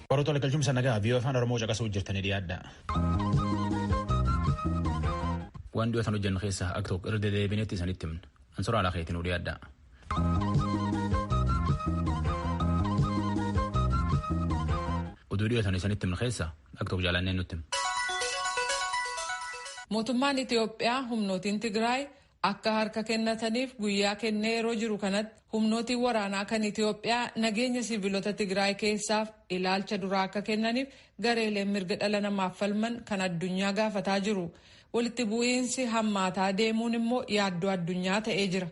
Baroota waliigalchuun nagaa vii'oo afaan Oromoo caqasuu jirtanii dhiyaadha. Waan dhiyootan hojjennu keessaa akka tokko irra dedeebinetti isinitti himna. Ansoraa alaa keetiin dhiyaadha. Oduu dhiyootan isinitti himnu keessaa akka tokko jaalanneen nutti himna. Mootummaan Itiyoophiyaa humnootiin Tigraay akka harka kennataniif guyyaa kennee yeroo jiru kanatti humnootiin waraanaa kan Itiyoophiyaa nageenya siviilota Tigraay keessaaf ilaalcha duraa akka kennaniif gareeleen mirga dhala namaaf falman kan addunyaa gaafataa jiru. Walitti bu'iinsi hammaataa deemuun immoo yaaddoo addunyaa ta'ee jira.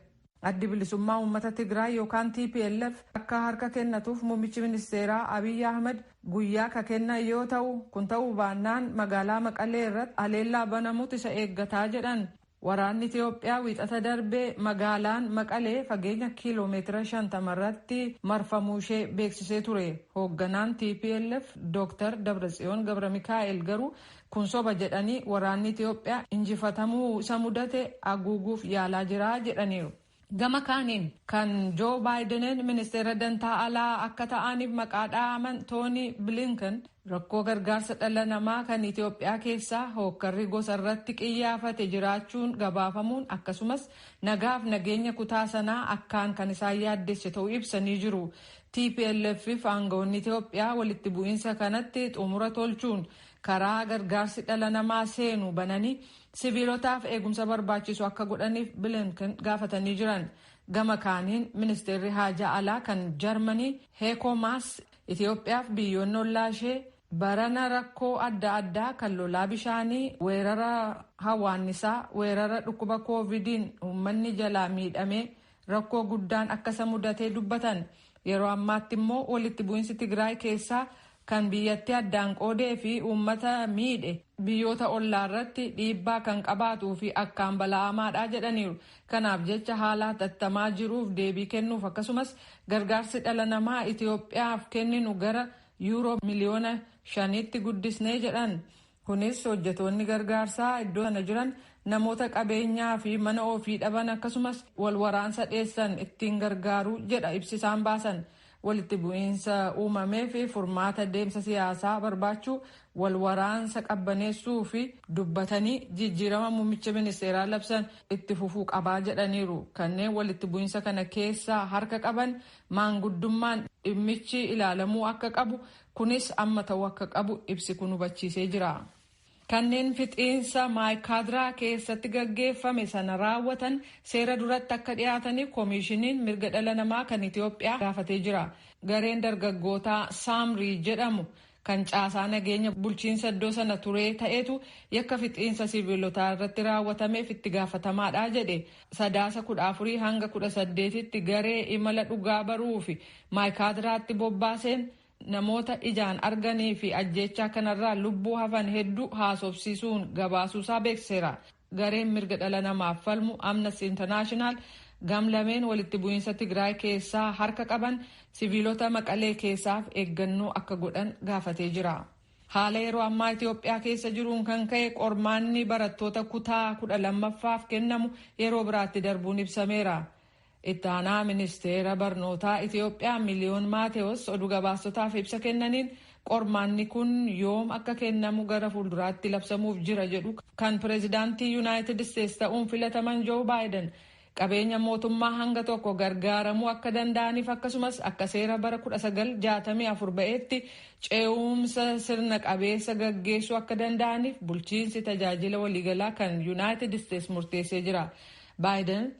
Addi bilisummaa uummata Tigraay yookaan TPLF akka harka kennatuuf muummichi ministeeraa Abiy Ahmed guyyaa ka kennan yoo ta'u, kun ta'uu baannaan magaalaa Maqalee irratti haleellaa banamuutu isa eeggataa jedhan. Waraanni Itiyoophiyaa wiixata darbee magaalaan Maqalee fageenya kiiloomeetira 50 irratti marfamuu ishee beeksisee ture. Hoogganaan TPLF Dr. Dabratsiyoon Gabra Mikaa'el garuu kun soba jedhanii waraanni Itiyoophiyaa injifatamuu isa mudate haguuguuf yaalaa jira jedhaniiru. Gama kaaniin kan Joo Baayideniin ministeera dantaa alaa akka ta'aniif maqaa dha'aman Tooni Bilinkan rakkoo gargaarsa dhala namaa kan Itiyoophiyaa keessaa hookkarri gosa irratti qiyyaafate jiraachuun gabaafamuun akkasumas nagaaf nageenya kutaa sanaa akkaan kan isaan yaaddesse ta'uu ibsanii jiru. TPLF fi aangawoonni Itiyoophiyaa walitti bu'iinsa kanatti xumura tolchuun karaa gargaarsi dhala namaa seenu bananii siviilotaaf eegumsa barbaachisu akka godhaniif Bilinkan gaafatanii jiran. Gama kaaniin ministeerri haajaa alaa kan Jarmanii Heeko Maas Itiyoophiyaaf biyyoonni ollaa ishee barana rakkoo adda addaa kan lolaa bishaanii, weerara hawaannisaa, weerara dhukkuba koovidiin uummanni jalaa miidhamee rakkoo guddaan akka isa mudatee dubbatan. Yeroo ammaatti immoo walitti bu'iinsi Tigraay keessaa kan biyyattii addaan qoodee fi uummata miidhe biyyoota ollaa irratti dhiibbaa kan qabaatuu fi akkaan bala'amaadha jedhaniiru. Kanaaf jecha haala hatattamaa jiruuf deebii kennuuf akkasumas gargaarsi dhala namaa Itiyoophiyaaf kenninu gara yuuroo miliyoona 5tti guddisnee jedhan. Kunis hojjetoonni gargaarsaa iddoo sana jiran namoota qabeenyaa fi mana ofii dhaban akkasumas wal waraansa dheessan ittiin gargaaru jedha ibsisaan baasan. Walitti bu'iinsa uumamee fi furmaata deemsa siyaasaa barbaachuu, wal waraansa qabbaneessuu fi dubbatanii jijjiirama muummicha ministeeraa labsan itti fufuu qabaa jedhaniiru. Kanneen walitti bu'iinsa kana keessaa harka qaban maanguddummaan dhimmichi ilaalamuu akka qabu, kunis amma ta'uu akka qabu ibsi kun hubachiisee jira. Kanneen fixiinsa Maayikaadiraa keessatti gaggeeffame sana raawwatan seera duratti akka dhiyaataniif koomishiniin mirga dhala namaa kan Itiyoophiyaa gaafatee jira. Gareen dargaggootaa Saamrii jedhamu kan caasaa nageenya bulchiinsa iddoo sana turee ta'etu yakka fixiinsa siviilotaa irratti raawwatameef itti gaafatamaadha jedhe. Sadaasa 14 hanga 18tti garee imala dhugaa baruu fi Maayikaadiraatti bobbaaseen namoota ijaan arganii fi ajjeechaa kanarraa lubbuu hafan hedduu haasofsiisuun gabaasuusaa beeksiseera. Gareen mirga dhala namaaf falmu Amnesty International gamlameen walitti bu'iinsa Tigraay keessaa harka qaban siviilota Maqalee keessaaf eeggannoo akka godhan gaafatee jira. Haala yeroo ammaa Itiyoophiyaa keessa jiruun kan ka'e qormaanni barattoota kutaa 12ffaaf kennamu yeroo biraatti darbuun ibsameera. Itti aanaa ministeera barnootaa Itiyoophiyaa Miliyoon Maateewos oduu gabaasotaaf ibsa kennaniin qormaanni kun yoom akka kennamu gara fuulduraatti labsamuuf jira jedhu. Kan pireezidaantii Yuunaayitid Isteetsi ta'uun filataman Joo Baayiden qabeenya mootummaa hanga tokko gargaaramuu akka danda'aniif akkasumas akka seera bara 1964 ba'etti ce'umsa sirna qabeessa gaggeessuu akka danda'aniif bulchiinsi tajaajila waliigalaa kan Yuunaayitid Isteetsi murteessee jira. Baayiden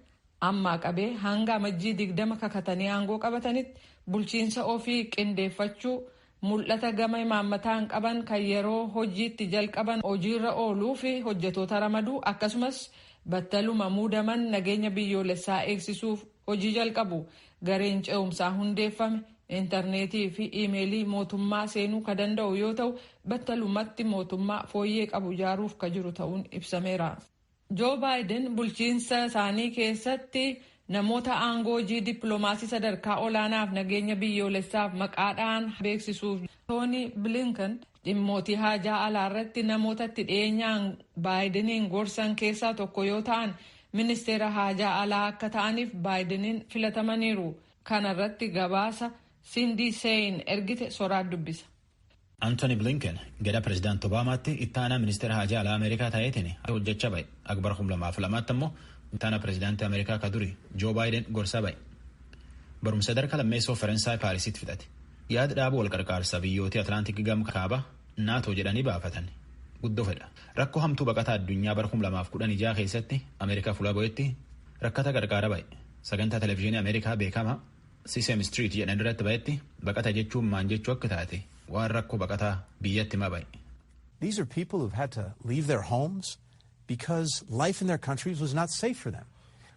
ammaa qabee hanga Amajjii 20 kakatanii aangoo qabatanitti bulchiinsa ofii qindeeffachuu, mul'ata gama imaammataan qaban kan yeroo hojiitti jalqaban hojiirra ooluu fi hojjetoota ramaduu, akkasumas battaluma muudaman nageenya biyyoolessaa eegsisuuf hojii jalqabu. Gareen ce'umsaa hundeeffame intarneetii fi iimeelii mootummaa seenuu ka danda'u yoo ta'u, battalumatti mootummaa fooyyee qabu ijaaruuf ka jiru ta'uun ibsameera. Joo Baayiden bulchiinsa isaanii keessatti namoota aangoo hojii dippiloomaasii sadarkaa olaanaaf nageenya biyyoolessaaf maqaadhaan beeksisuuf, Tooni Bilinkan dhimmootii haajaa alaa irratti namoota itti dhiyeenyaan Baayideniin gorsan keessaa tokko yoo ta'an, ministeera haajaa alaa akka ta'aniif Baayideniin filatamaniiru. Kana irratti gabaasa Sindi Sein ergite soraat dubbisa. Anthony Blinken gara pireezidaanti Obaamaatti itti aanaa ministeera haajaa alaa Ameerikaa ta'eetiin hojjechaa ba'e. Akbar 2002 immoo itti aanaa pireezidaantii Ameerikaa ka duri Joo Baayiden gorsaa ba'e. Barumsa sadarkaa lammeessoo Faransaay Paarisitti fixate. Yaada dhaabuu wal qarqaarsa biyyoota Atlaantik gama kaaba naatoo jedhanii baafatan. Guddoo fedha. Rakkoo hamtuu baqataa addunyaa bara 2016 keessatti Ameerikaa fuula bo'etti rakkata qarqaara ba'e. Sagantaa televezyiinii Ameerikaa beekamaa Sesame Street jedhan irratti ba'etti baqata jechuun maan jechuu akka taate waan rakkoo baqataa biyyatti hima ba'e. These are people who've had to leave their homes because life in their countries was not safe for them.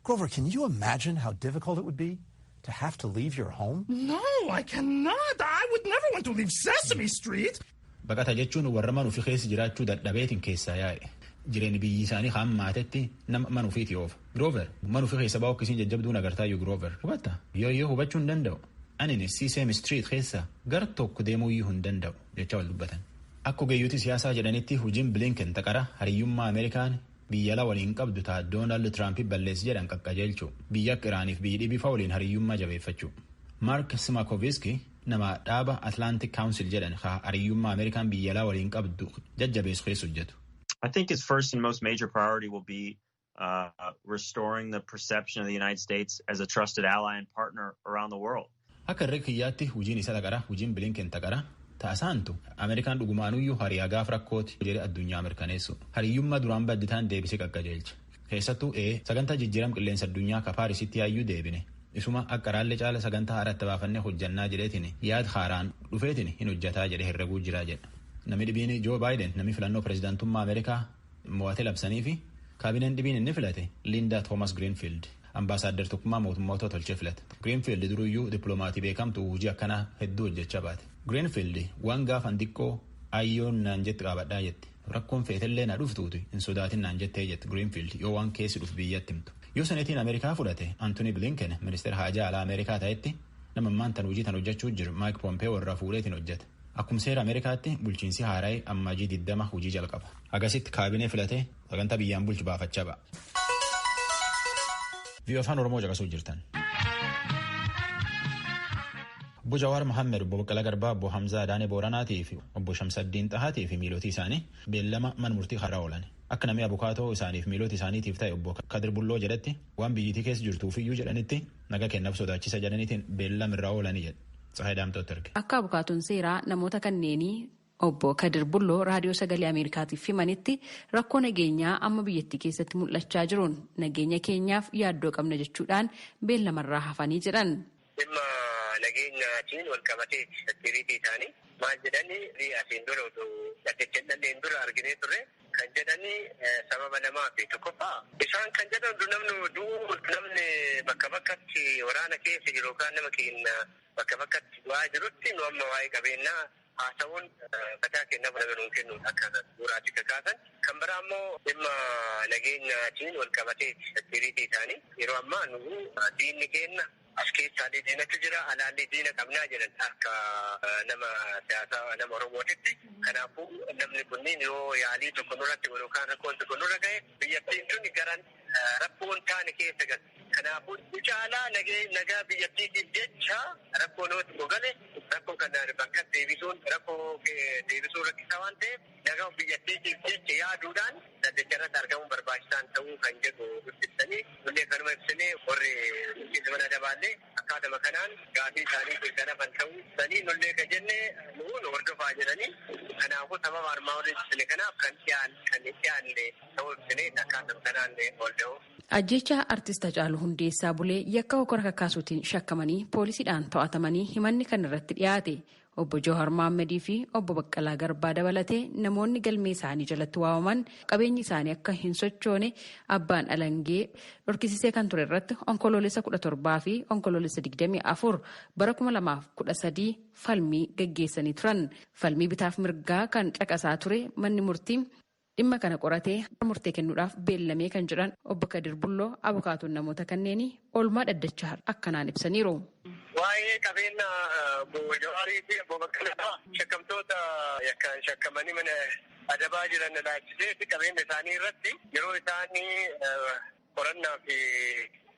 Grover, can you imagine how difficult it would be to have to leave your home? No, I cannot. I would never want to leave Sesame Street. Baqata jechuun warra mana ofii keessa jiraachuu dadhabeetiin keessaa yaa'e. Jireenyi biyyi isaanii hammaatetti nama mana ofiiti oofa. Grover mana ofii keessa baa'u akkasiin jajjabduun agartaayyuu Grover. Hubatta? Yoo yoo hubachuu hin danda'u. Ani Sesame Street keessa gara tokko deemuuyyuu hin danda'u jecha wal dubbatan. Akka ogeeyyooti siyaasaa jedhanitti hojiin Blinken taqara hariyyummaa Ameerikaan biyya ala waliin qabdu ta'a Doonaald Tiraamp balleessi jedhan qaqqajeelchu biyya akka Iraaniif biyyi dhibii waliin hariyyummaa jabeeffachuu. Mark Simakovsky nama dhaaba Atlantic Council jedhan hariyyummaa Ameerikaan biyya alaa waliin qabdu jajjabeessu keessa hojjetu. I think his first and most major priority will be restoring the perception of the United States as a trusted ally and partner around the world. Akka irra kiyyaatti hojiin isa taqara, hojiin Blinken taqara taasaantu Ameerikaan dhugumaanuyyuu hariyaa gaaf rakkooti jedhe addunyaa mirkaneessu. Hariyyummaa duraan badditaan deebisee qaqqajeelcha. Keessattuu sagantaa jijjiirama qilleensa addunyaa ka Paarisitti yaayyuu deebine. Isuma akka raallee caala sagantaa haaratti baafannee hojjannaa jedheetiin yaad haaraan dhufeetiin hin hojjataa jedhe herreguu jiraa jedha. Namni dhibiin Joo Baayiden namni filannoo pireezidaantummaa Ameerikaa mo'atee labsanii fi kaabineen dhibiin inni filate Linda Thomas Greenfield ambaasaaddar tokkummaa mootummoota tolchee filate. Greenfield duruyyuu dippiloomaatii beekamtu hojii akkanaa hedduu hojjechaa baate. Greenfield waan gaafan xiqqoo ayyoon naan jetti qaabadhaa jetti. Rakkoon feetellee na dhuftuuti hin sodaatin naan jettee jetti Greenfield yoo waan keessi dhufu biyyatti himtu. Yoo senetiin Ameerikaa fudhate Anthony Blinken ministeera haajaa alaa Ameerikaa ta'etti nama ammaan tan hojii tan hojjechuu jiru Mike Pompeo irraa fuudheetiin hojjeta. Akkuma seera Ameerikaatti bulchiinsi haaraa'e ammajii 20 hojii jalqaba. Agasitti kaabinee filatee sagantaa biyyaan bulchu baafachaa ba'a. VOA Afaan Oromoo caqasuu jirtan. Obbo Jawaar Mohaammed, Obbo Baqqalaa Garbaa, Obbo Hamzaa Adaanee Booranaatii fi Obbo Shamsaddiin Xahaatii fi miilootii isaanii beellama mana murtii har'a oolan. Akka namni abukaatoo isaaniif miilota isaaniitiif ta'e Obbo Kadir Bulloo jedhetti waan biyyittii keessa jirtuufiyyuu jedhanitti naga kennaaf sodaachisa jedhaniitiin beellama irraa oolanii jedhe. Tsahaay Daamtootti erge. Akka abukaatoon seeraa namoota kanneenii Obbo Kadir Bulloo raadiyoo sagalee Ameerikaatiif himanitti rakkoo nageenyaa amma biyyattii keessatti mul'achaa jiruun nageenya keenyaaf yaaddoo qabna jechuudhaan beellamarraa hafanii jedhan. Dhimma nageenyaatiin wal qabatee sekiriitii isaanii maal jedhanii asiin dura otoo dhaddacha dhalleen dura arginee turre kan jedhanii sababa lamaa fi tokkoffaa isaan kan jedhan namni du'u namni bakka bakkatti waraana keessa jiru yookaan nama keenya bakka bakkatti du'aa jirutti nu amma waa'ee qabeenyaa haasawuun mataa keenyaaf nama nuun kennuun akka bu'uuraatti kakaasan. Kan biraa immoo dhimma nageenyaatiin wal qabatee sekiriitii isaanii yeroo ammaa nu diinni keenya as keessaallee diinatu jira alaallee diina qabnaa jedhan akka nama siyaasaa nama Oromootitti. Kanaafuu namni kunniin yoo yaalii tokko nurratti godhu yookaan rakkoon tokko nurra ga'e biyyattiin tuni garan rakkoon taane keessa galte. Kanaafuu caalaa nagaa biyyattiitiif jecha rakkoo nuti gale rakkoo kana bakka deebisuun rakkoo deebisuun rakkisaa waan ta'eef nagaa biyyattiitiif jecha yaaduudhaan dhaddacha irratti argamuun barbaachisaan ta'uu kan jedhu ibsanii illee kanuma ibsinee warri bulchiinsa mana dabaallee akkaatuma kanaan gaafii isaanii mirkanafan ta'uu sanii nullee kan jenne nuun hordofaa jedhanii kanaafuu sababa armaan olii ibsine kanaaf kan dhiyaanne ta'uu ibsinee akkaatuma kanaan ol ta'u. Ajjeechaa Artist Hacaaluu Hundeessaa Bulee yakka hokora kakaasuutiin shakkamanii poolisiidhaan to'atamanii himanni kan irratti dhiyaate Obbo Jawar Mohammadii fi Obbo Baqqalaa Garbaa dabalatee namoonni galmee isaanii jalatti waamaman qabeenyi isaanii akka hin sochoone abbaan alangee dhorkisisee kan ture irratti onkoloolessa 17 fi onkoloolessa 24 bara 2013 falmii gaggeessanii turan. Falmii bitaaf mirgaa kan caqasaa ture manni murtii dhimma kana qoratee murtee kennuudhaaf beellamee kan jedhan Obbo Kadir Bulloo abukaatoon namoota kanneenii oolmaa dhaddachaa akkanaan ibsaniiru. Waa'ee qabeenya Obbo Jawaarii fi Obbo Baqqalaa shakkamtoota yakkaan shakkamanii mana adabaa jiran ilaalchisee qabeenya isaanii irratti yeroo isaanii qorannaa fi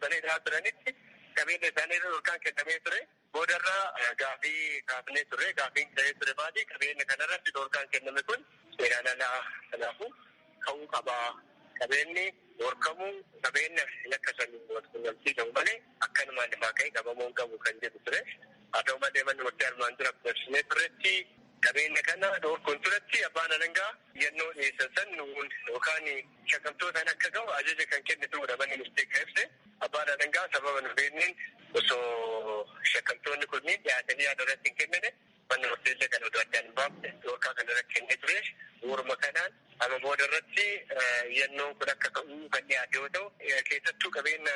saneedhaa turanitti qabeenya isaanii irra dhorkaan kennamee ture. Boodarraa gaafii kaafnee turre gaafiin ta'ee ture baadii qabeenya kanarratti dhorkaan kenname kun seeraan alaa kanaafuu ka'uu qabaa. Qabeenyi dhorkamuu qabeenya yakka sanii wal quunnamtii qabu malee akkanumaan lafaa ka'ee qabamuu hin qabu kan jedhu ture. Haa ta'u malee manni murtii armaan dura dabarsinee turretti qabeenya kana dhorkuun turetti abbaan alangaa yennoo dhiyeessan san yookaan shakkamtootaan akka ga'u ajaja kan kenne ta'uudha manni murtii akka ibse. Abbaan alangaa sababa nu beekneen osoo shakkamtoonni kunniin dhiyaatanii yaada irratti hin kennine manni murtiillee kan oduu addaan hin baafne dhorkaa kan irratti kennee ture. Bu'uuruma kanaan amma booda irratti yennoon kun akka ka'u kan dhiyaate yoo ta'u keessattuu qabeenya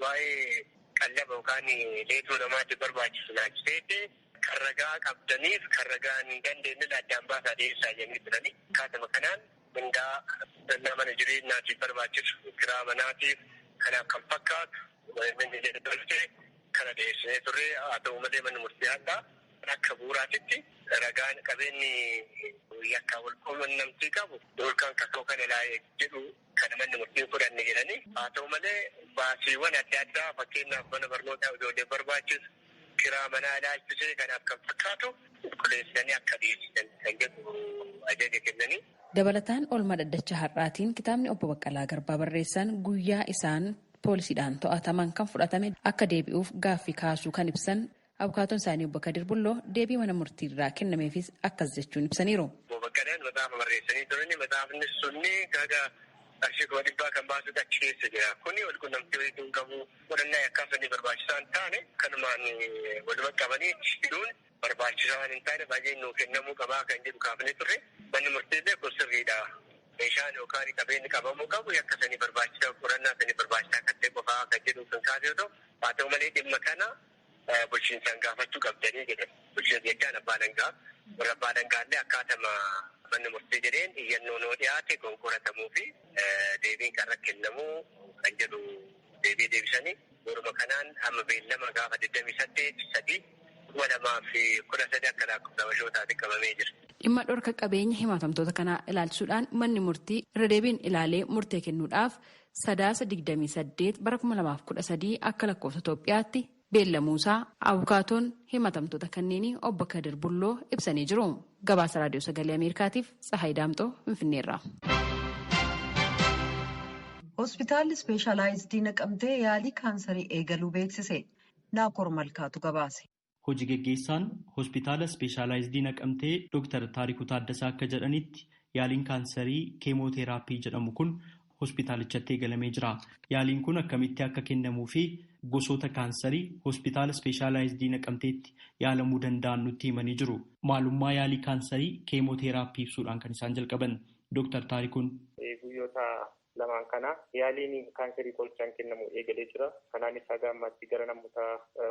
waa'ee qallaba yookaan leetuu namaatiif barbaachisu laachiseeti kan ragaa qabdaniif kan ragaa hin dandeenye addaan baasaa dhiyeessaa jennee turani. Akkaatuma kanaan mindaa mana jireenyaatiif barbaachisu kiraa manaatiif kanaaf kan fakkaatu manni jedhu kana dhiyeessinee turre haa ta'u malee manni murtii hadhaa akka bu'uuraatitti ragaan qabeenyi yakkaa wal quunnamtii qabu dhorkaan kakoo kan ilaalee jedhu kan manni murtiin fudhanne jedhanii haa ta'u malee baasiiwwan adda addaa fakkeenyaaf mana barnootaa ijoollee barbaachisu kiraa manaa ilaalchisee kanaaf kan fakkaatu qulqulleessanii akka dhiyeessisan kan jedhu ajaja kennanii. Dabalataan oolmaa dhaddacha har'aatiin kitaabni obbo Baqqalaa Garbaa barreessan guyyaa isaan poolisiidhaan to'ataman kan fudhatame akka deebi'uuf gaaffii kaasuu kan ibsan abukaatoon isaanii obbo Kadir Bulloo deebii mana murtiirraa kennameefis akkas jechuun ibsaniiru. Obbo Baqqalaan maxaafa barreessanii turani maxaafni sunni gaga qarshii 500,000 kan baasutu achi keessa jira. Kuni walquunnamtii walitti hin qabu. Qorannaa yakkaa barbaachisaa hin taane kanumaan waluma qabanii hidhuun barbaachisaa waan hin taane baay'ee nuu kennamuu qabaa kan jedhu kaafnee turre. Manni murtiillee kun sirriidha. Meeshaan yookaan qabeenyi qabamuu qabu yakka sanii barbaachisaa qorannaa sanii barbaachisaa kan ta'e qofaa kan jedhu kan kaase yoo ta'u haa ta'u malee dhimma kana bulchiinsaan gaafachuu qabdanii jedhan. Bulchiinsa jechaan abbaa alangaa warra abbaa alangaallee akkaatama manni murtii jedheen iyyannoo noo dhiyaate konkoratamuu fi deebiin kan kennamuu kan jedhu deebii deebisanii yeruma kanaan amma beellama gaafa 28/3 2013 akka lakkoofsa bashootaatti qabamee jira. Dhimma dhorka qabeenya himatamtoota kanaa ilaalchisuudhaan manni murtii irra deebiin ilaalee murtee kennuudhaaf Sadaasa 28 bara 2013 akka lakkoofsa Itoophiyaatti beellamuusaa abukaatoon himatamtoota kanneenii obbo Kadir Bulloo ibsanii jiru. Gabaasa Raadiyoo Sagalee Ameerikaatiif Tsahaay Daamxoo Finfinneerraa. Hospitaalli Ispeeshaalaayizidii Naqamtee yaalii kaansarii eegaluu beeksise. Naakoor Malkaatu gabaase. Hojii geggeessaan hospitaala Ispeeshaalaayizidii Naqamtee Dr. Taarikuu Taaddasaa akka jedhanitti yaaliin kaansarii keemooteraappii jedhamu kun hospitaalichatti eegalamee jira. Yaaliin kun akkamitti akka kennamuu fi gosoota kaansarii hospitaala Ispeeshaalaayizidii Naqamteetti yaalamuu danda'an nutti himanii jiru. Maalummaa yaalii kaansarii keemooteraappii ibsuudhaan kan isaan jalqaban Dr. Taarikuun. Guyyoota lamaan kana yaaliin kaansarii qorichaan kennamu eegalee jira. Kanaanis haga ammaatti gara namoota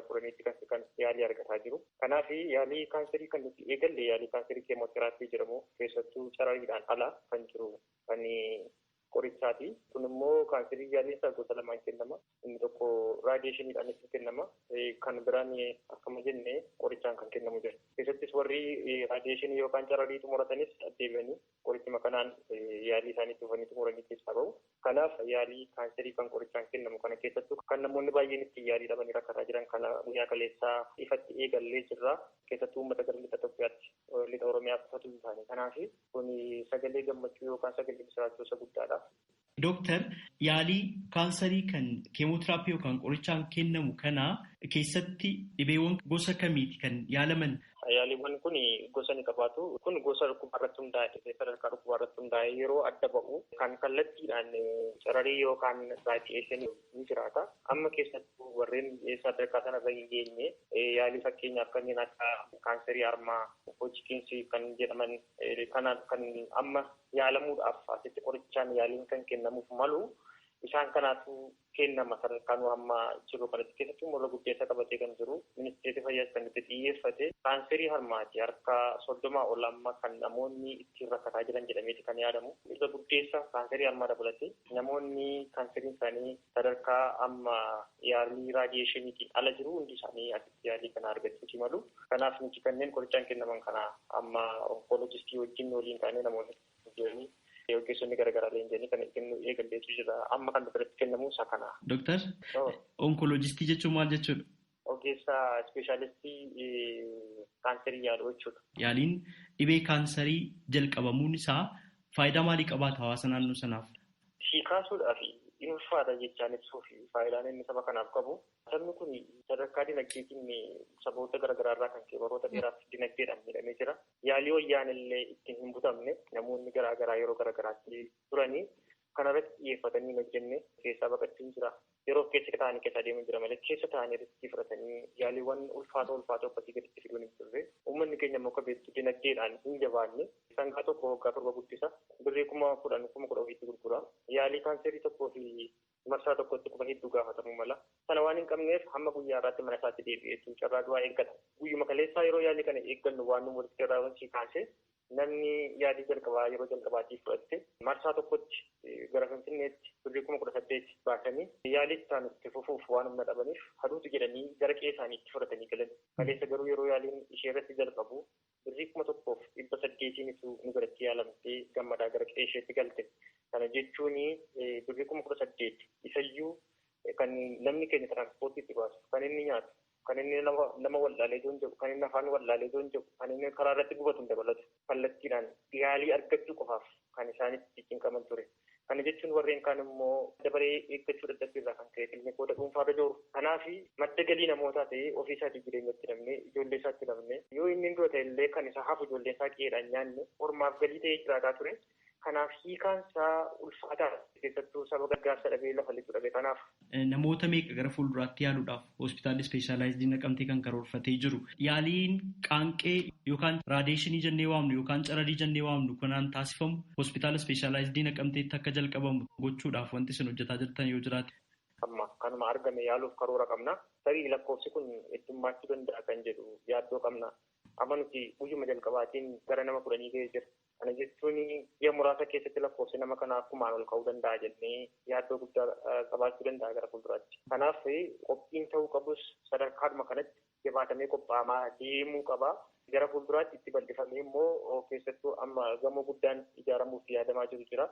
10tti kan yaalii argataa jiru. Kanaaf yaalii kaansarii kan nuti eegalle yaalii kaansarii keemooteraappii jedhamu keessattuu carariidhaan ala kan jiru kan qorichaati. Kun immoo kaansarii yaaliin isaa gosa lamaan kennama. Inni tokko raadiyeeshiniidhaan itti kennama. Kan biraan akkuma jenne qorichaan kan kennamu jira. Keessattis warri raadiyeeshinii yookaan cararii xumuratanis deebi'anii qorichuma kanaan yaalii isaanii dhufanii xumuranii keessaa bahu. Kanaaf yaalii kaansarii kan qorichaan kennamu kana keessattuu kan namoonni baay'een ittiin yaalii dhabanii rakkataa jiran kana guyyaa kaleessaa ifatti eegallee jirra. Keessattuu uummata gara lixa Itoophiyaatti lixa Oromiyaa qofatu isaanii. Kanaaf kun sagalee gammachuu yookaan sagalee misiraachuu isa guddaadha. Dooktar, yaalii kaansarii kan keemooteraappii yookaan qorichaan kennamu kana keessatti dhibeewwan gosa kamiiti kan yaalaman? Yaaliiwwan kun gosa ni qabaatu. Kun gosa dhukkubaa irratti hundaa'e sadarkaa dhukkubaa irratti hundaa'e yeroo adda ba'u kan kallattiidhaan cararii yookaan raadiyeeshinii ni jiraata. Amma keessattuu warreen sadarkaa sanarra hin geenye yaalii fakkeenyaaf kanneen akka kaansarii harmaa, hojikiinsi kan jedhaman kanaaf kan amma yaalamuudhaaf asitti qorichaan yaaliin kan kennamuuf malu isaan kanaatu kennama sadarkaa nu amma jiru kanatti keessattuu morra guddeessa qabatee kan jiru ministeerri fayyaas kan itti xiyyeeffate kaanserii harmaati harka 30 ol amma kan namoonni ittiin rakkataa jiran jedhameeti kan yaadamu. Irra guddeessa kaanserii harmaa dabalatee namoonni kaanseriin isaanii sadarkaa amma yaalii raadiyeeshiniitiin ala jiru hundi isaanii asitti yaalii kana argachuuti malu. Kanaaf nuti kanneen qorichaan kennaman kana amma onkoloojistii wajjin waliin taanee namoonni jiranii ogeessonni garaagaraa leenji'anii kan kennu eegalleetu jira. Amma kan biratti kennamu isa kana. Dooktar, onkoloojistii jechuun maal jechuudha? Ogeessa ispeeshaalistii kaanserii yaalu jechuudha. Yaaliin dhibee kaansarii jalqabamuun isaa faayidaa maalii qabaata hawaasa naannoo sanaaf? Si kaasuudhaaf ulfaata jechaan ibsuu fi faayidaan inni saba kanaaf qabu. Sabni kun sadarkaa dinagdeetiin saboota garaagaraa irraa kan ka'e baroota dheeraaf dinagdeedhaan miidhamee jira. Yaalii wayyaan illee ittiin hin butamne namoonni garaagaraa yeroo garaagaraatti turanii kanarratti xiyyeeffatanii hin hojjenne keessaa baqachuun jira. Yeroo keessa taa'anii keessa adeemaa jira malee keessa taa'anii riskii fudhatanii yaaliiwwan ulfaatoo ulfaatoo akkasii gaditti fiduun hin turre. Uummanni keenya immoo akka beektu dinagdeedhaan hin jabaanne sangaa tokko waggaa 7 guddisa. Birrii 10,000 10,000 gurgura. Yaalii kaanserii tokkoo fi marsaa tokkotti kuma hedduu gaafatamuu mala. Sana waan hin qabneef hamma guyyaa irraatti mana isaatti deebi'ee carraa du'aa eeggata. Guyyuma kaleessaa yeroo yaalii kana eeggannu waan nu walitti irraa si kaase namni yaalii jalqabaa yeroo jalqabaatiif fudhatte marsaa tokkotti gara Finfinneetti birrii 18,000 baasanii yaalii isaan itti fufuuf waan humna dhabaniif haduutu jedhanii gara qe'ee isaaniitti fudhatanii galan. Kaleessa garuu yeroo yaaliin ishee irratti jalqabu birrii 1,800 nu biratti yaalamtee gammadaa gara qe'ee isheetti galte. Kana jechuun birrii 18,000 isayyuu kan namni keenya tiraanspoortii itti baasu, kan inni nyaatu, kan inni nama wallaalee joon jedhu, kan inni afaan wallaalee joon jedhu, kan inni karaa irratti gubatu hin dabalatu. Kallattiidhaan yaalii argachuu qofaaf kan isaanitti cinqaman ture. Kana jechuun warreen kaan immoo dabaree eeggachuu dadhabbii irraa kan ka'e kiliinikoota dhuunfaarra jooru. Kanaaf madda galii namootaa ta'ee ofii isaatii jireenyatti namne, ijoollee isaatti namne, yoo inni dura ta'e illee kan isa hafu ijoollee isaa qe'eedhaan nyaanne ormaaf galii ta'ee jiraataa ture. Kanaaf hiikaan isaa ulfaataa keessattuu saba gargaarsa dhabee lafa lixu dhabe kanaaf. Namoota meeqa gara fuulduraatti yaaluudhaaf hospitaalli ispeeshaalaayizii Naqamtee kan karoorfatee jiru. Yaaliin qaanqee yookaan raadeeshinii jennee waamnu yookaan cararii jennee waamnu kanaan taasifamu hospitaala ispeeshaalaayizii Naqamteetti akka jalqabamu gochuudhaaf wanti isin hojjetaa jirtan yoo jiraate. Amma kanuma argame yaaluuf karoora qabna. Tarii lakkoofsi kun heddummaachuu danda'a kan jedhu yaaddoo qabna. Amma nuti guyyuma jalqabaatiin gara nama 10 ga'ee jira. Kana jechuun ji'a muraasa keessatti lakkoofsi nama kanaa akkumaan ol ka'uu danda'a jennee yaaddoo guddaa qabaachuu danda'a gara fuulduraatti. Kanaaf qophiin ta'uu qabus sadarkaadhuma kanatti jabaatamee qophaa'amaa deemuu qaba. Gara fuulduraatti itti bal'ifamee immoo keessattuu amma gamoo guddaan ijaaramuuf yaadamaa jiru jira.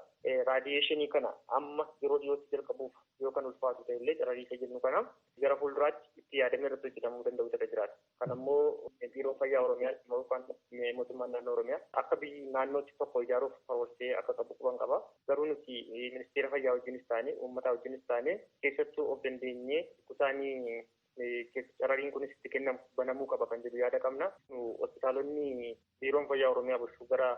Raadiyeeshinii kana amma yeroo dhiyootti jalqabuuf yoo kan ulfaatu ta'e illee cararii isa jennu kana gara fuulduraatti itti yaadamee irratti hojjetamuu danda'u irra jiraata. Kana immoo Biiroo Fayyaa Oromiyaa yookaan mootummaan naannoo Oromiyaa akka biyyi naannootti tokko ijaaruuf karoorsee akka qabu quban qaba. Garuu nuti ministeera fayyaa wajjinis taane uummata wajjinis taane keessattuu of dandeenyee kutaanii carariin kunis itti kennamu banamuu qaba kan jedhu yaada qabna. Hospitaalonni Biiroon Fayyaa Oromiyaa bulchu gara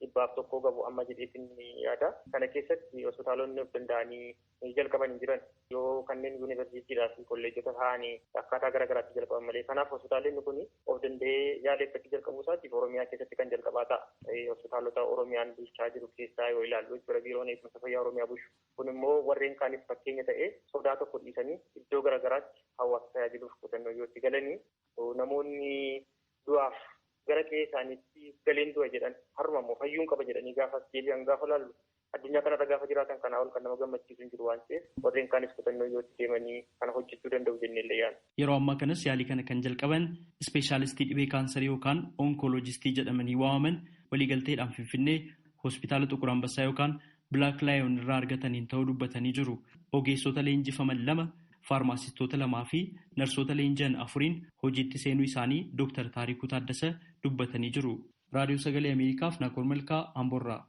101 qabu amma jedheetiin yaada. Kana keessatti hospitaalonni of danda'anii jalqaban hin jiran yoo kanneen yuunivarsiitiidhaa fi kolleejota ta'anii akkaataa gara garaatti jalqaban malee. Kanaaf hospitaalonni kun of danda'ee yaala itti jalqabuu isaatiif Oromiyaa keessatti kan jalqabaa ta'a. Hospitaalota Oromiyaan bulchaa jiru keessaa yoo ilaallu jechuudha Biiroon Eegumsa Fayyaa Oromiyaa bulchu. Kun immoo warreen kaaniif fakkeenya ta'ee sodaa tokko dhiisanii iddoo gara garaatti hawaasa tajaajiluuf kutannoo yoo itti galanii namoonni du'aaf gara qe'ee isaaniitti galeen du'a jedhan haruma immoo fayyuun qaba jedhanii gaafa deebi'an gaafa laallu addunyaa kanarra gaafa jiraatan kanaa ol kan nama gammachiisu hin jiru waan ta'eef warreen kaanis kutannoo yoo itti deemanii kana hojjechuu danda'u jennee illee yaadna. Yeroo ammaa kanas yaalii kana kan jalqaban ispeeshaalistii dhibee kaansarii yookaan onkoloojistii jedhamanii waamaman waliigalteedhaan Finfinnee hospitaala Xuqur Ambassaa yookaan Bilaak Laayoon irraa argataniin ta'uu dubbatanii jiru. Ogeessota leenjifaman 2 faarmaasistoota 2 fi narsoota leenji'an 4 hojiitti seenuu isaanii Dooktar Taarikuu Taaddasa dubbatanii jiru. Raadiyoo Sagalee Ameerikaaf Naakoor Malkaa Amboorraa.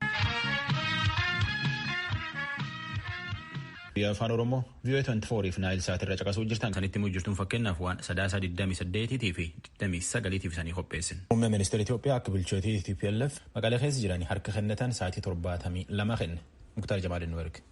Biyya Afaan Oromoo VOA 24 fi Naayil Saat irra caqasuu jirtan kan itti jirtuun fakkeenyaaf waan sadaasa 28 fi 29 isaanii qopheessin. Muummee ministeera Itoophiyaa akka bulchootii TPLF Maqalee keessa jiran harka kennatan sa'aatii 72 kenne. Muktaar Jamaal nu erge.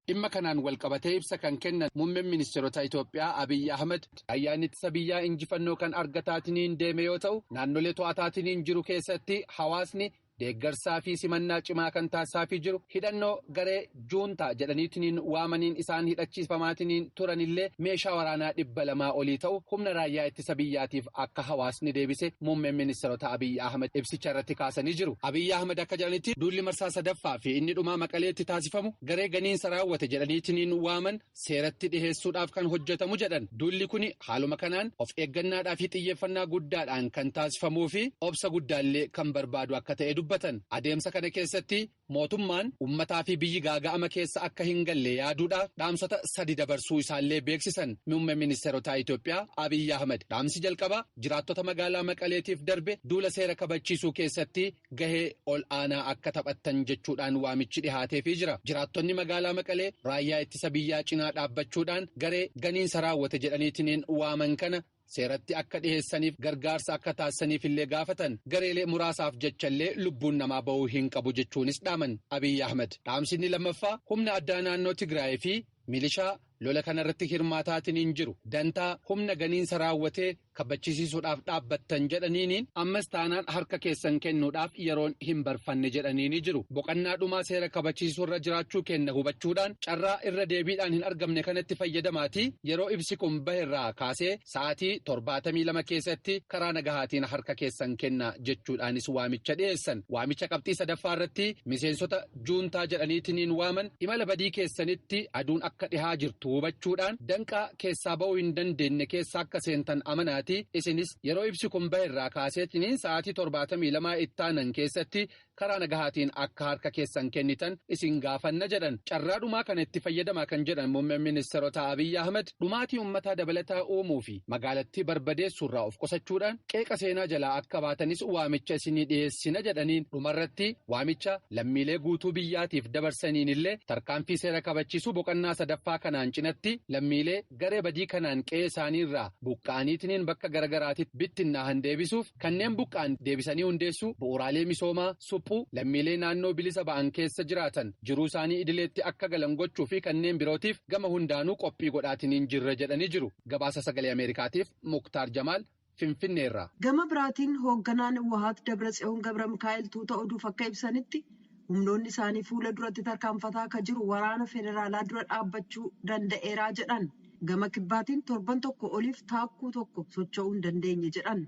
Dhimma kanaan walqabatee ibsa kan kennan muummeen ministeerota Itoophiyaa Abiyyi Ahmed ayyaanni ittisa biyyaa injifannoo kan argataatiniin deeme yoo ta'u naannolee to'ataatiniin jiru keessatti hawaasni deeggarsaa fi simannaa cimaa kan taasisaafii jiru hidhannoo garee juuntaa jedhaniitiniin waamaniin isaan hidhachiifamaatiniin turanillee meeshaa waraanaa 200 olii ta'u humna raayyaa ittisa biyyaatiif akka hawaasni deebise muummeen ministeerota Abiyyi Ahmed ibsicha irratti kaasanii jiru. Abiyyi Ahmed akka jedhanitti duulli marsaa sadaffaa fi inni dhumaa Maqaleetti taasifamu garee ganiinsa raawwate jedhaniitiniin waaman seeratti dhiheessuudhaaf kan hojjetamu jedhan. Duulli kun haaluma kanaan of eeggannaadhaa fi xiyyeeffannaa guddaadhaan kan taasifamuu fi obsa guddaallee kan barbaadu akka ta'e dubbatan. Adeemsa kana keessatti mootummaan uummataa fi biyyi gaaga'ama keessa akka hin galle yaaduudhaaf dhaamsota sadi dabarsuu isaallee beeksisan muummeen ministeerotaa Itoophiyaa Abiyyi Ahmad. Dhaamsi jalqabaa jiraattota magaalaa Maqaleetiif darbe duula seera kabachiisuu keessatti gahee ol aanaa akka taphattan jechuudhaan waamichi dhihaateefii jira. Jiraattonni magaalaa Maqalee raayyaa ittisa biyyaa cinaa dhaabbachuudhaan garee ganiinsa raawwate jedhaniitiin waaman kana seeratti akka dhiheessaniif gargaarsa akka taasisaniif illee gaafatan. Gareelee muraasaaf jechallee lubbuun namaa ba'uu hin qabu jechuunis dhaaman Abiyyi Ahmad. Dhaamsinni lammaffaa humna addaa naannoo Tigraay fi milishaa lola kanarratti hirmaataatiin hin jiru dantaa humna ganiinsa raawwatee kabachisiisuudhaaf dhaabbattan jedhaniiniin ammas taanaan harka keessan kennuudhaaf yeroon hin barfanne jedhaniini jiru. Boqannaa dhumaa seera kabachiisuurra jiraachuu kenna hubachuudhaan carraa irra deebiidhaan hin argamne kanatti fayyadamaatii yeroo ibsi kun baherraa kaasee sa'aatii 72 keessatti karaa nagahaatiin harka keessan kenna jechuudhaanis waamicha dhiyeessan. Waamicha qabxii sadaffaa irratti miseensota juuntaa jedhaniitiin waaman imala badii keessanitti aduun akka dhihaa jirtu hubachuudhaan danqaa keessaa ba'uu hin dandeenye keessa akka seentan amanaati. Isinis yeroo ibsi kun baherraa kaaseetiniin sa'aatii 72 ittaanan keessatti karaa nagahaatiin akka harka keessan kennitan isin gaafanna jedhan. Carraa dhumaa kana itti fayyadamaa kan jedhan muummeen ministeerota Abiyyi Ahmad dhumaatii uummataa dabalataa uumuu fi magaalattii barbadeessuurraa of qusachuudhaan qeeqa seenaa jalaa akka baatanis waamicha isinii dhiyeessina jedhaniin dhumarratti waamicha lammiilee guutuu biyyaatiif dabarsaniin illee tarkaanfii seera kabachiisuu boqonnaa sadaffaa kanaan cinatti lammiilee garee badii kanaan qe'ee isaaniirraa buqqa'aniitiniin bakka garagaraatitti bittinnaahan deebisuuf kanneen buqqa'an deebisanii hundeessuu, bu'uuraalee misoomaa suphuu, lammiilee naannoo bilisa ba'an keessa jiraatan jiruu isaanii idileetti akka galan gochuu fi kanneen birootiif gama hundaanuu qophii godhaatiniin jirra jedhanii jiru. Gabaasa Sagalee Ameerikaatiif Muktaar Jamaal Finfinneerraa. Gama biraatiin hoogganaan Wahaat Dabratsiyoon Gabra Mikaa'el tuuta oduuf akka ibsanitti humnoonni isaanii fuula duratti tarkaanfataa akka jiru waraana federaalaa dura dhaabbachuu danda'eeraa jedhan. Gama kibbaatiin torban tokko oliif taakkuu tokko socho'uu hin dandeenye jedhan.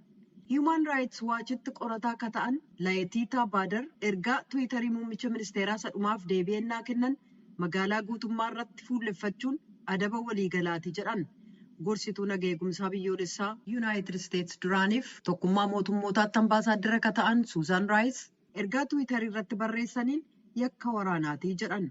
Human Rights Watchitti qorataa akka ta'an Laayitiitaa Baadar ergaa Tiwiitarii muummicha ministeeraa sadhumaaf deebi'ennaa kennan magaalaa guutummaa irratti fuulleffachuun adaba waliigalaati jedhan. Gorsituu nageegumsaa biyyoolessaa Yuunaayitid Isteetsi duraaniif tokkummaa mootummootaatti ambaasaaddara akka ta'an Suuzaan Raayis ergaa Tiwiitarii irratti barreessaniin yakka waraanaatii jedhan.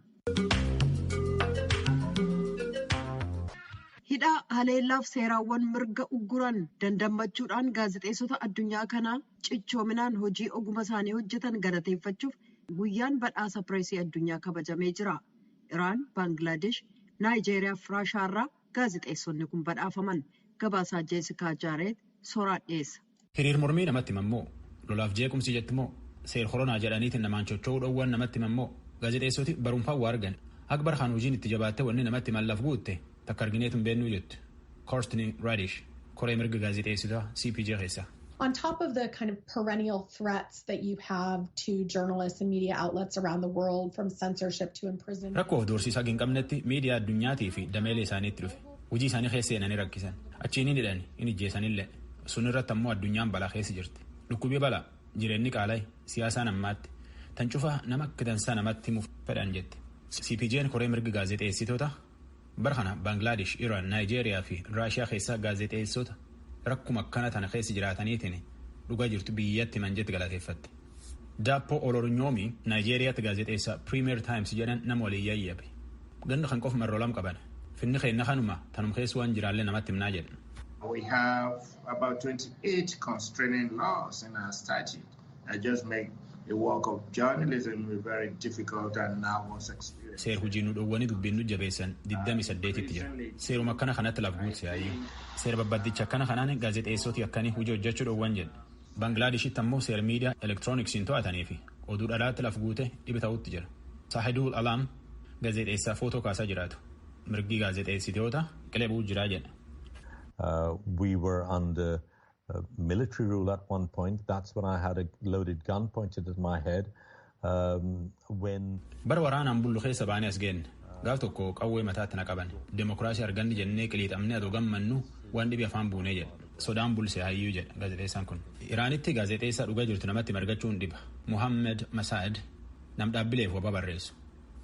Hidhaa haleellaaf seeraawwan mirga ugguran dandammachuudhaan gaazexeessota addunyaa kanaa cichoominaan hojii oguma isaanii hojjetan galateeffachuuf guyyaan badhaasa pireesii addunyaa kabajamee jira. Iraan, Baangilaadesh, Naayijeeriyaa fi Raashaarraa gaazexeessonni kun badhaafaman. Gabaasaa Jeesikaa Jaareet sooraan dhiyeessa. Hiriir mormii namatti himammoo, lolaaf jeequmsi jettimoo, seer koronaa jedhaniitiin namaan chocho'uu dhoowwan namatti himammoo, gaazexeessoti barumfaan waa argan. Akbar Khan hojiin itti jabaattee wanni namatti mallaaf guutte takka argineetu hin beennuu jettu. Courtney Radish, koree mirga gaazexeessitoota CPJ keessa. On top of the kind of perennial threats that you have to journalists and media outlets around the world, from censorship to imprisonment. Rakkoof doorsiisaa hin qabnetti miidiyaa addunyaatii fi dameelee isaaniitti dhufe. Hojii isaanii keessa seenanii rakkisan. Achiin hin hidhan, hin ijjeessanillee. Sun irratti ammoo addunyaan balaa keessa jirti. Dhukkubii balaa, jireenyi qaala'e, siyaasaan ammaatti. Tan cufa nama akka dansaa namatti himuuf fedhan jette. CPJ'n koree mirga gaazexeessitoota bara kana Baangilaadesh, Iraan, Naayijeeriyaa fi Raashiyaa keessaa gaazexeessota rakkuma akkana tana keessa jiraataniitiin dhugaa jirtu biyyatti himan jette galateeffatte. Daappoo Olornyoomi Naayijeeriyaatti gaazexeessaa Premier Times jedhan nama waliin yayyabe. Ganna kan qofa marroo lama qaban. Finni keenna kanuma tanum keessa waan jiraallee namatti himnaa jedhan. We have about 28 constraining laws in our statute that just make the work of journalism a very difficult and nervous experience. Seer hojii nu dhowwanii dubbiin nu jabeessan 28tti jira. Seeruma akkana kanatti laf guutse hayyuu. Seera babbaddicha akkana kanaan gaazexeessoti akkanii hojii hojjechuu dhowwan jedha. Baanglaadeshitti ammoo seera miidiyaa elektirooniksiin to'atanii fi oduu dhalaatti laf guute dhibi ta'utti jira. Saahidul Alaam gaazexeessaa footoo kaasaa jiraatu. Mirgi gaazexeessitoota qilee bu'uu jiraa jedha. We were under military rule at one point. That's when I had a loaded gun pointed at my head. When Bara waraanaan bullu keessa baanee as geenne. Gaaf tokko qawwee mataatti na qaban. Demokiraasii arganni jennee qiliixamnee adoo gammannu waan dhibi afaan buunee jedha. Sodaan bulse hayyuu jedha gaazexeessaan kun. Iraanitti gaazexeessaa dhugaa jirtu namatti margachuun dhiba. Muhammed Masaad nam dhaabbileef waba barreessu.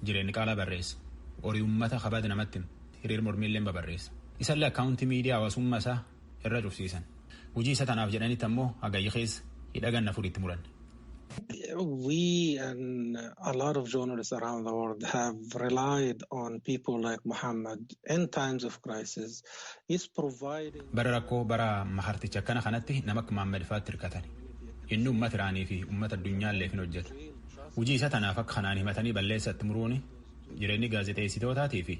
Jireenyi qaalaa barreessa. Horii uummata kabada namatti hiriir mormiillee babarreessa. Isallee akkaawuntii miidiyaa hawaasummaa isaa irra cufsiisan. Hojii isa tanaaf jedhanitti ammoo hagayyi keessa hidha ganna furiitti muran. We and a lot of journalists around the world have relied on people like Muhammad in times of crisis. He's providing. Bara rakkoo bara maharticha akkana kanatti nama akka Muhammad fa'aatti hirkatan. Inni uummata Iraanii fi uummata addunyaallee hin hojjeta. Hojii isa tanaaf akka kanaan himatanii balleessatti muruuni jireenyi gaazexeessitootaatii fi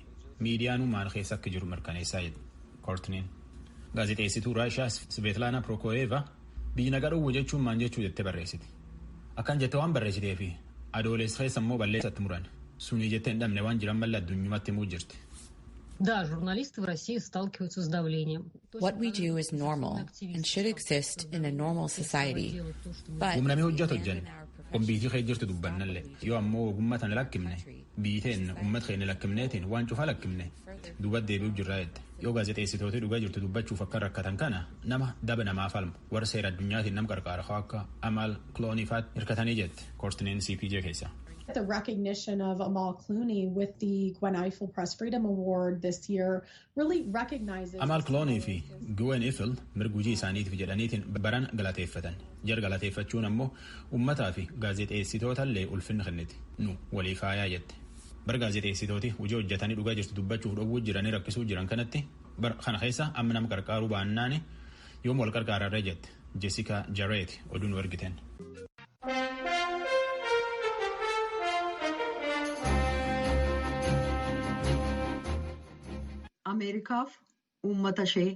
miidiyaan maal keessa akka jiru mirkaneessaa jedhu Koortiniin. Gaazexeessituu Raashiyaa Sveetlaana Prokooyeeva biyyi nagaa dhowwu jechuun maan jechuu jettee barreessiti. Akkan jette waan barreessitee fi adoolessa keessa immoo balleessatti muran. Sunii jettee hin dhabne waan jiran malee addunyumatti himuu jirti. Да, журналисты в России сталкиваются с давлением. What we do is normal and should exist in a normal society. But Humnamee hojjetu hojjanne. Kompiitii kee jirtu dubbannallee yoo ammoo ogummaa tana lakkifne biyyi uummata keenya lakkifneetiin waan cufaa lakkifne duuba deebi'u jirraa jette. Yoo gaazexeessitooti dhugaa jirtu dubbachuuf akka rakkatan kana nama daba namaa falmu warra seera addunyaatiin nama qarqaara akka Amaal Kloonii fa'aatti hirkatanii jette Koortiniin CPJ keessa. The recognition of Amal Clooney with the Gwen Ifill Press Freedom Award this year really recognizes. Amal Clooney fi Gwen Ifill mirga hojii isaaniitiif jedhaniitiin baran galateeffatan. Jar galateeffachuun ammoo uummataa fi gaazexeessitootallee ulfinna kenniti. Nu walii faayaa jette. Bara gaazexeessitooti hojii hojjetanii dhugaa jirtu dubbachuuf dhowwuu jiranii rakkisuu jiran kanatti kana keessa amma nama qarqaaruu baannaani yoom wal qarqaararree jette. Jessica Jarrett oduu nu ergiteen. Ameerikaaf uummata ishee.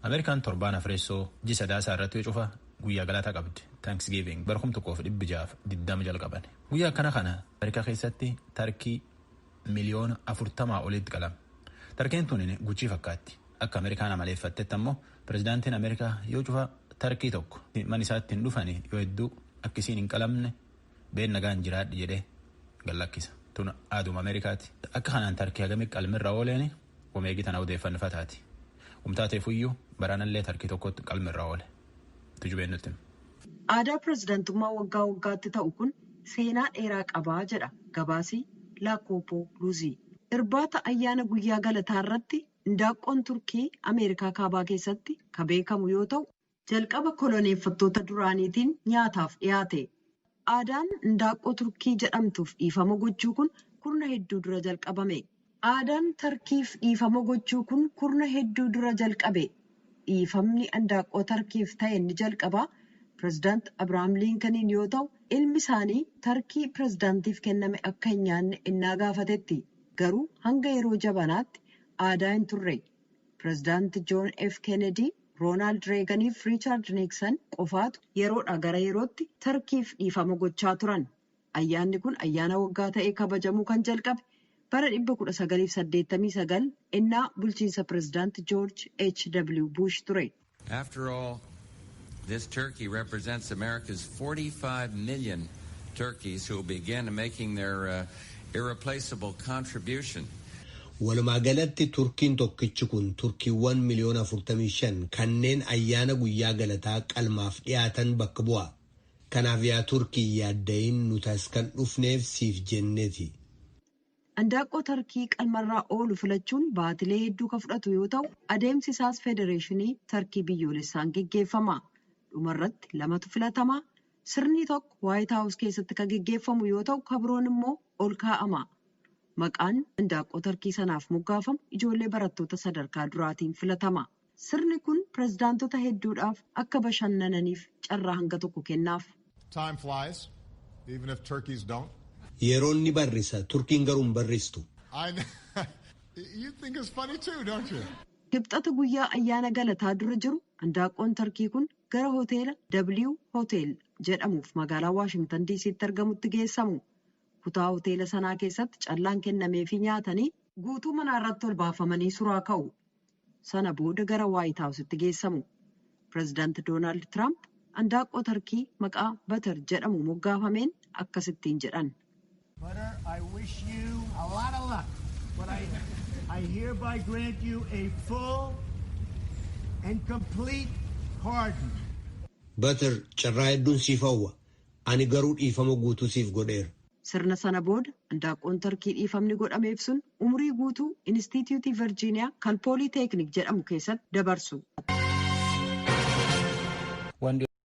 Ameerikaan torbaan afreessoo ji'a sadaasaa irratti cufa guyyaa galataa qabdi. Thanksgiving bara 1620 jalqaban. Guyyaa akkana kana Ameerikaa keessatti tarkii 40 miliyoona olitti qalama. Tarkeen tun guchii fakkaatti. Akka Ameerikaan amaleeffattetti ammoo pirezidaantiin Ameerikaa yoo cufa tarkii tokko mana isaatti hin dhufani yoo hedduu akkisiin hin qalamne been nagaan jiraadhi jedhee gallakkisa. Tun aaduma Ameerikaati. Akka kanaan tarkii hagamii qalmirra ooleen omeegii tana odeeffannoo taati. Humtaateefuyyuu baraanallee tarkii tokkotti qalmirra oole. Tujubeen nutti. Aadaa pirezidaantummaa waggaa waggaatti ta'u kun seenaa dheeraa qabaa jedha gabaasii Laakoopoo Luuzii. Irbaata ayyaana guyyaa galataa irratti indaaqqoon Turkii Ameerikaa kaabaa keessatti kan beekamu yoo ta'u jalqaba koloneeffattoota duraaniitiin nyaataaf dhiyaate. Aadaan indaaqqoo Turkii jedhamtuuf dhiifama gochuu kun kurna hedduu dura jalqabame. Aadaan Tarkiif dhiifama gochuu kun kurna hedduu dura jalqabe. Dhiifamni indaaqqoo Tarkiif ta'e ni jalqaba. Pireezidaant Abiraam Liinkaniin yoo ta'u ilmi isaanii Tarkii pireezidaantiif kenname akka hin nyaanne innaa gaafatetti. Garuu hanga yeroo jabanaatti aadaa hin turre. Pireezidaant Joon F. Kennedy, Roonaald Reeganiif Riichaard Niiksan qofaatu yeroodhaa gara yerootti Tarkiif dhiifama gochaa turan. Ayyaanni kun ayyaana waggaa ta'ee kabajamuu kan jalqabe bara 1989 innaa bulchiinsa pireezidaant George H. W. Bush ture. After all, this turkey represents America's 45 million turkeys who will begin making their irreplaceable contribution. Walumaa galatti turkiin tokkichi kun turkiiwwan 45 miliyoona kanneen ayyaana guyyaa galataa qalmaaf dhiyaatan bakka bu'a. Kanaaf yaa Turkii yaaddayin nuti as kan dhufneef siif jenneeti. Indaaqqoo Tarkii qalmarraa oolu filachuun baatilee hedduu kan fudhatu yoo ta'u adeemsi isaas Federeeshinii Tarkii biyyoolessaan geggeeffama. Dhumarratti lamatu filatama. Sirni tokko Waayit Haawus keessatti kan geggeeffamu yoo ta'u kabroon immoo ol kaa'ama. Maqaan indaaqqoo Tarkii sanaaf moggaafamu ijoollee barattoota sadarkaa duraatiin filatama. Sirni kun pireezidaantota hedduudhaaf akka bashannananiif carraa hanga tokko kennaaf. Time flies, even if turkeys don't. Yeroon ni barrisa, Turkiin garuu hin barristu. You think it's funny too, don't you? Kibxata guyyaa ayyaana galataa dura jiru indaaqqoon Tarkii kun gara hoteela W Hotel jedhamuuf magaalaa Waashingtan DC'tti argamutti geessamu. Kutaa hoteela sanaa keessatti callaan kennameefii nyaatanii guutuu manaa irratti ol baafamanii suraa ka'u. Sana booda gara Waayit Haawusitti geessamu. Pireezidaanti Doonaald Tiraamp indaaqqoo Tarkii maqaa Batar jedhamu moggaafameen akkasittiin jedhan. Butter, I wish you a lot of luck, but I hereby grant you a full and complete pardon. Butter, carraa hedduun siif hawwa. Ani garuu dhiifama guutuu siif godheera. Sirna sana booda handaaqqoon tarkii dhiifamni godhameef sun umurii guutuu Inistituutii Virjiiniyaa kan Pooliteeknik jedhamu keessatti dabarsu. Waan